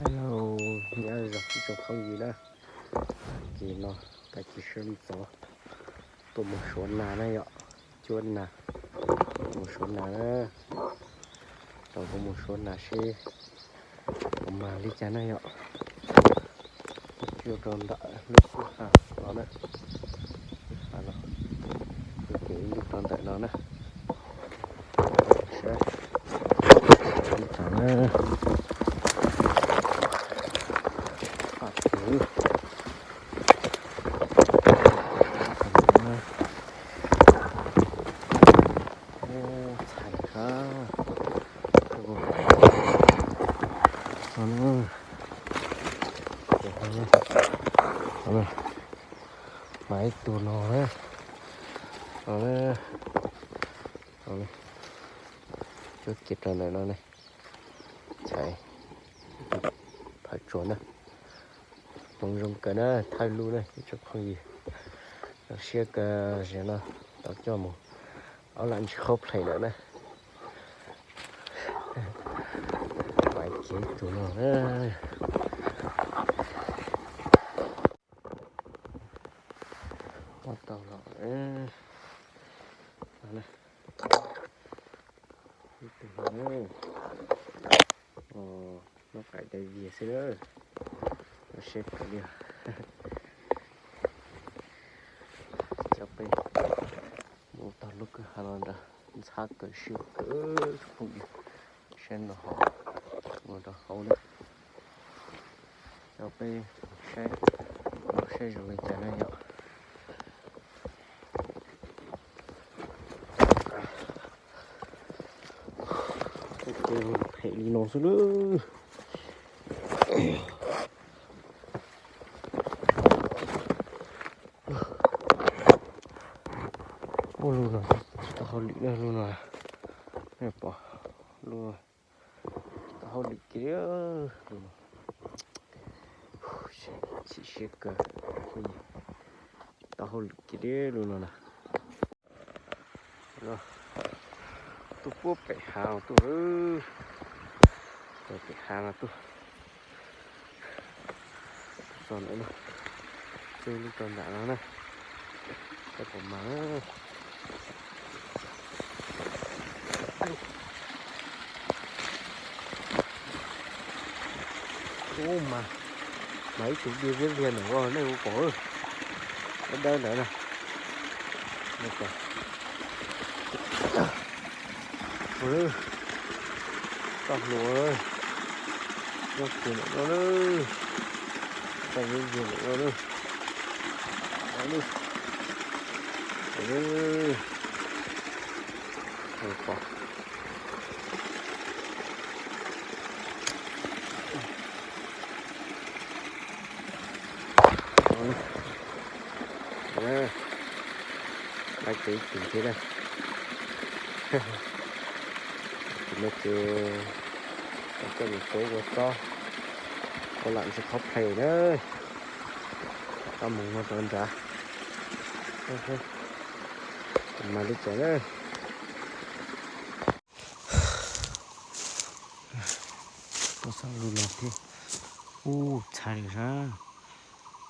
Hello, nyob zoo ib tsoom phooj ywg na. Tag kis no, tag kis sawv ntxov tuaj mus suav nas na yom, cuab nas, mus suav nas na. Rau kuv mus suav nas seb puas mag li cas na yom. Cua rau ntawm lub kwj ha no na, kwj ha no, kwj kev ib lub rau ntawm no na. Saib, ib tag na. Faj kwv. Txhais sab. Mas ib tug no na. Cuab kiag rau ntawm no ne. Txhais phawv tsuas na. Hmoov zoo kawg na, thawj lub na ib tsoom phooj ywg. Zoo siab kawg, zaum no tau coj mus ob lam ntsis qhaub plhees lawm na. Pais kiag ib tug no na. Muab tau los. Ib tug no. Noj qaim dai vias xwb na. Seb kawg li. Cov peb mus tog lub kwj ha no nrad, ntxhab kawg siab kawg tsoom phooj ywg. Saib no ho mus rau hauv na. Cov peb saib, saib zoo li cas na yom. Phem li no xwb lawm. Ua lub no tsis tau hauj lwm na, lub no nej pom, lub tsis tau hauj lwm kiag li lub no. Chim siab kawg, tsis tau hauj lwm kiag li lub no na. Tuaj puag pem hav tuaj, pem hav no tuaj. Txog ntawm no, cuab lub rau nram no na, saib puas mag. Ub, mas, mas ib tug dub liab liag ntawm no nej puas pom, dawb dawb ntawd na. Toj hluas, toj hluas ntawm no na, toj liab liag ntawm no na. Lawv ces ib tug thiab na. Tus no ces coj mus cuab ua txob, ua lam ntsis qhov plhees na. Tau mus no rau nrad, mas li cas na. Tuaj txog lub no thiab. Ub, txhais li sab.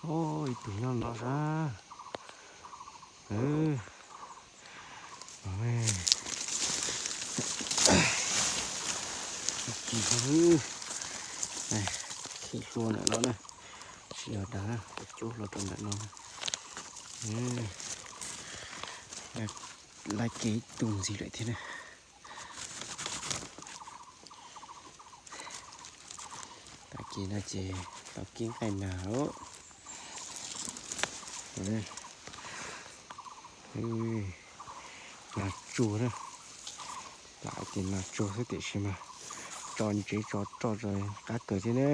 Ub, ib tug nyob no sab. Ib kis, khij hlua ntawm no na, tsis yog dag, cub hlua rau ntawm no. Lawv ces ib tug ntxiv lawm thiab na. Tag kis no ces tau kib nqaij nag lawm. Nas tsuag na, lam hais tias nas tsuag xwb tiam sis mas tso ntsev tso roj tso qab kawg thiab na.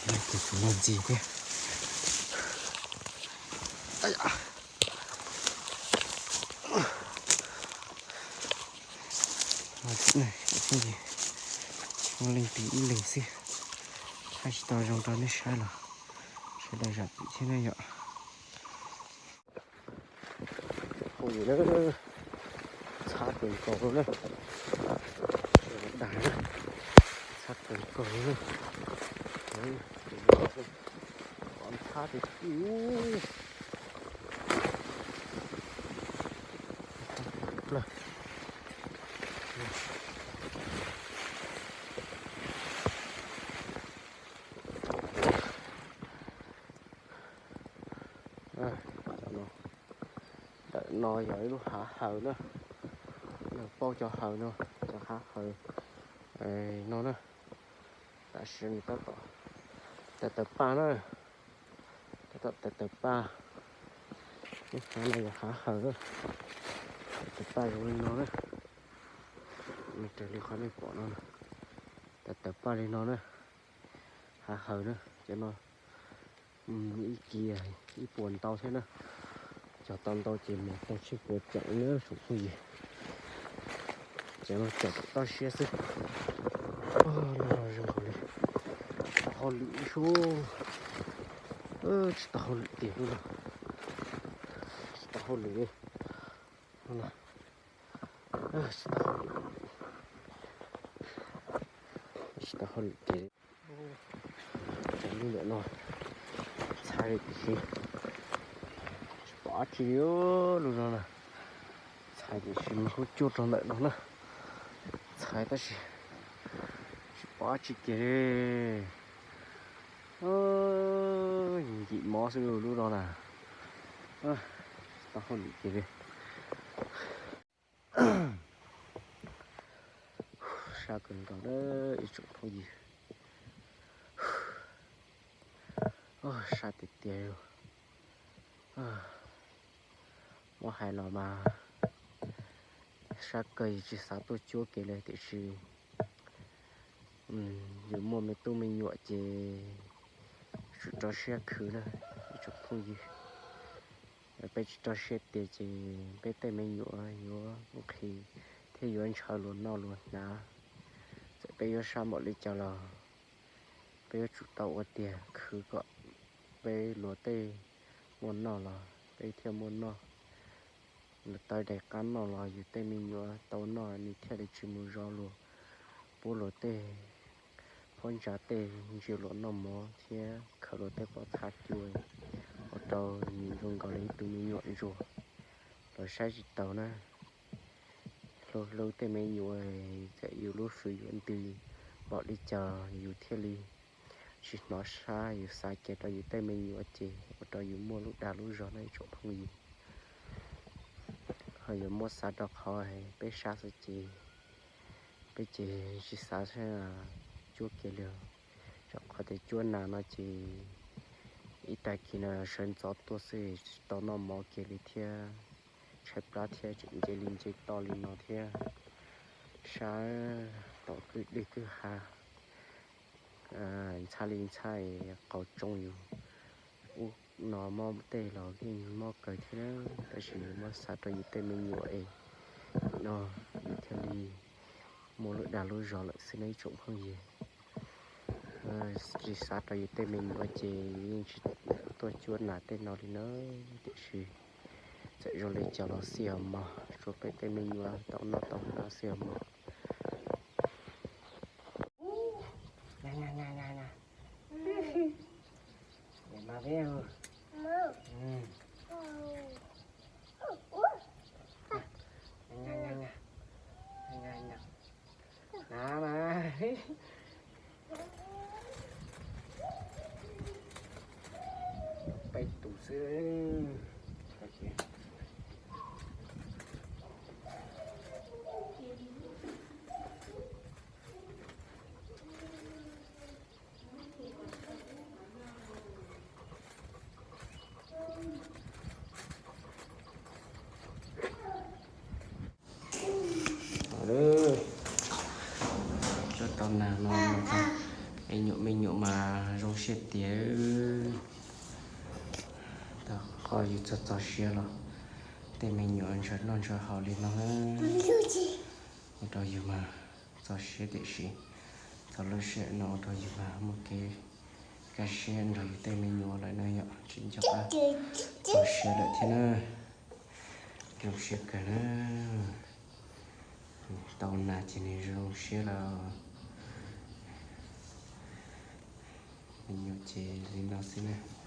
Lawv ces tus no ntxiv thiab. Ua leej twg ib leeg xwb, thaij tsis tau zoo rau nej saib los sawv daws zam txim thiab na yom. Phooj ywg na, txhab kawg nkaus na, dag na, Txhab kawg nkaus li. Qhov ntxhab tiag tiag. Plaws. Ntawm no yog ib lub hav hawm na, yog paub cov hawm no, cov hav hawm no na. Tam sim no tab tom tawm tawm paj na, tab tom tawm tawm paj. Lub hav no yog hav hawm na, tawm tawm paj zoo li no na. Raws li qhov nej pom no, tawm tawm paj li no na, hav hawm na, cov no ib kiag ib puas ntau thiab na. Cog tau ntau ces mus tau tsib puas caum na tsoom phooj ywg. Cov no caum toj siab xwb. Lub no zoo nkaus li tsis tau hauj lwm li sub. Tsis tau hauj lwm tiag lub no. Tsis tau hauj lwm li. Tsis tau hauj lwm, tsis tau hauj lwm tiag li. Cov lub ntawm no ntxhais tiam sis tsis pom dab tsi li lub no na. Ntxhais tiam sis mas kuj cuaj rau ntawm no na. Ntxhais tab sis tsis pom dab tsi kiag li. Nkim mov xwb lub no na. Tsis tau hauj lwm kiag li. Sab kawg nkaus na ib tsoom phooj ywg. Sab tiag tiag li. Muab hais los mas sab kawg, yus tsis xav tuaj cuab kev li tiam sis yus muaj me tub me nyuam ces tsum rau siab khwv na ib tsoom phooj ywg. Peb tsis rau siab tiag ces peb tej me nyuam yuav nqhis thiab yuav ntshaw luag noj luag hnav. Txawm peb yuav sab npaum li cas los peb yuav tsum tau ua tiag khwv kom peb luag tej muaj noj los peb thiaj muaj noj, luag tej daim qab noj los yus tej me nyuam tau noj, nws thiaj li tsis mus zov luag, pub luag tej phab ntsa tej ntsia luag noj mov thiab khaws luag tej pob txha cua, ua rau nws zoo nkaus li ib tug me nyuam ntsuag los saib tsis taus na. Hlub hlub tej me nyuam, txawm yus lub hws yuav ntws npaum li cas yus thiaj li tsis hnov sab, yus xav kiag rau yus tej me nyuam ces ua rau yus muaj lub dag lub zog na ib tsoom phooj ywg. Ho yuav muab xav rau qhov peb sab xwb ces peb ces tsis xav cuab kiag li. Rau qhov tias cuab nas no ces ib tag kis no sawv ntxov tuaj xwb tsis tau noj mov kiag li thiab, tshaib plab thiab tseem nce li nce toj li no thiab. Sab tom kwj deg kwj ha, ntxhab li ntxhab qaug tsoo yus. Ub no mob tej los yeej mob kawg thiab, tab sis yus muab xav rau yus tej me nyuam es no yus thiaj li muaj lub dag lub zog lawm xwb na ib tsoom phooj ywg. Tsis xav rau yus tej me nyuam ces yeej tsis tuaj cuab nas tej no li na, tiam sis txawm zoo li cas los xij os mog, tsuav peb tej me nyuam tau noj tau hnav xij os mog. Peb tus xwb. Tsuab tau nas no, me nyuam me nyuam mas zoo siab tiag. Tau qhov yus txog txog siav los tej me nyuam ntshaw noj ntshaw haus li no, ua rau yus mas txog siab tiam sis txog lub sij hawm no ua rau yus mas muaj kev kaj siab nrog yus tej me nyuam lawm na yom, tsis nco qab txog siav lawm thiab na. Zoo siab kawg na. Tau nas ces nws zoo siab lawm. Nyuam ces li no xwb na.